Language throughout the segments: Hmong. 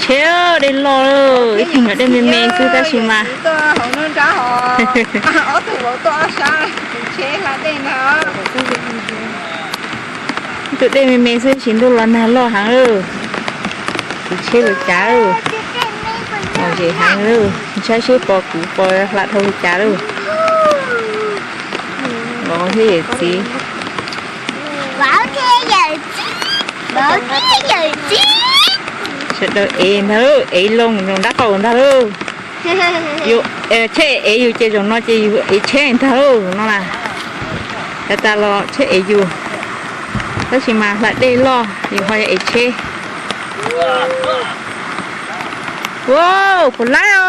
Tsheb dej loj, ib tug nyuam dej me me xwb tab sis mas ib tug dej me me xwb tab sis ntuj los nag loj heev lawm. Kuv tsheb li cas lawm, mos zem heev lawm, ntshai seb pos kuv pos hla dhau li cas lawm. Vauv thiab yawm txiv. Sawv daws ev ntag lauj, ev loo zoo nrab qaum ntag lauj. Yus tsheb ev yus ces zaum no ces yus ev tsheb ntag lauj no na. Yav tas los tsheb ev yus, tab sis mas hla dej loj yus ho yog ev tsheb. Wow, puas laib os.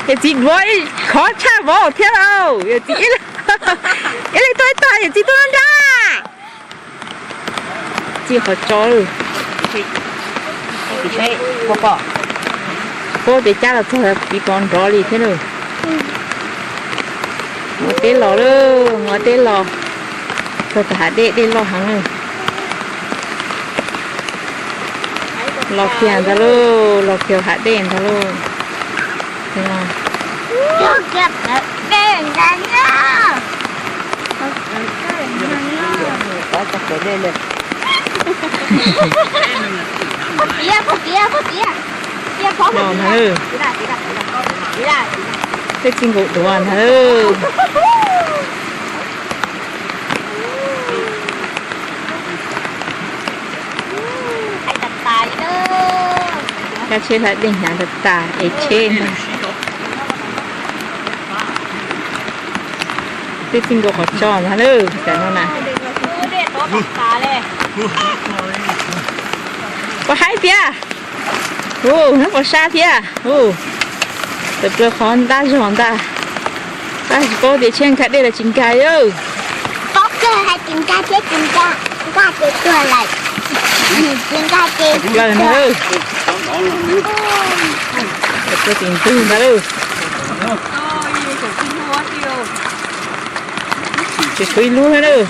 Yawm txiv duav khov tshaj vauv thiab lauj, yawm txiv ib leeg tuaj ib tog, yawm txiv tuaj nrab. Txij qhov tso, puab pem cab los txog tiv pov nrov li thiab lauj. Ua teb los lauj, ua teb los. Txog tom hav dej, dej loj heev lawm. Los kiag ntag lauj, los kiag hav dej ntag lauj. Los ntag lauj. Tej txij nkaus duav ntag lauj. Kab tsheb hla dej hnyav tas tas, ev tsheb ntag. Twb txij nkaus qhov tso ntag lauj, tam no na. Puas haib tiag? Ub, hnub puas sab thiab? Ub, tawm plaws qhov ntab zog ntag. Tab tsis paub tias tsheb nkag dej los tsis nkag. Paub kawg hais tsis nkag thiab tsis nkag, nkag ces tuag lawm, tsis nkag ces plaws ntag. Tawm plaws tim ntug ntag lauj. Tseem tshuav ib lub thiab lauj.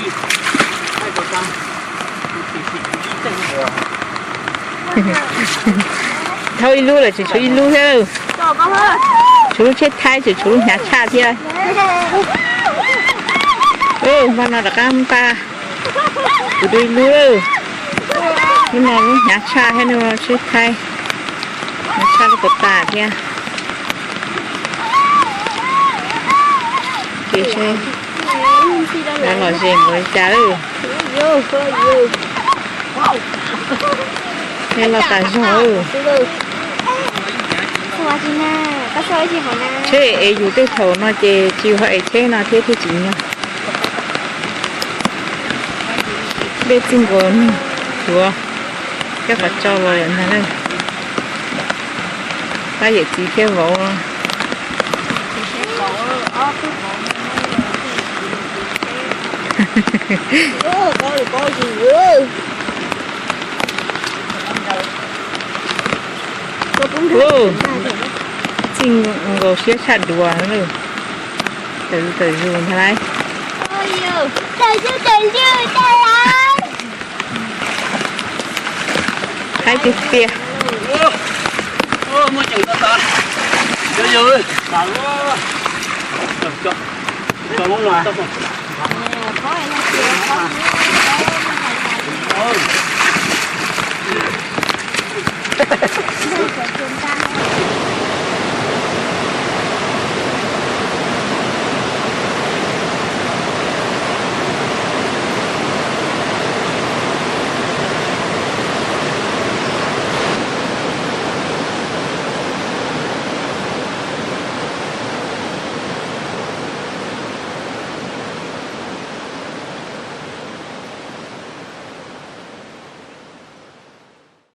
Dhau ib lub lawm tseem tshuav ib lub thiab lauj. Tshuav lub tsheb thaib, tseem tshuav lub hnyav tshaj thiab. Npaj no rov qab npaj kuv dua ib lub lawm. Lub no lub hnyav tshaj thiab, lub no tsheb thaib, hnyav tshaj lub puas tas thiab. Ces seb lawv lom zem npaum li cas lawm. Dej loj tas zog. Tsheb ev yus tej thaum no ces tsis yog ev tsheb no thiab thiaj tsim nyog. Dej txij nkaus nug tuav thiab qhov tso los lawm ntag lauj. Pab yawm txiv thiab vauv. Txij nkaus siab tshaj duav lauj. Tawm zus tawm zus ntag lauj. Haib tiag tiag.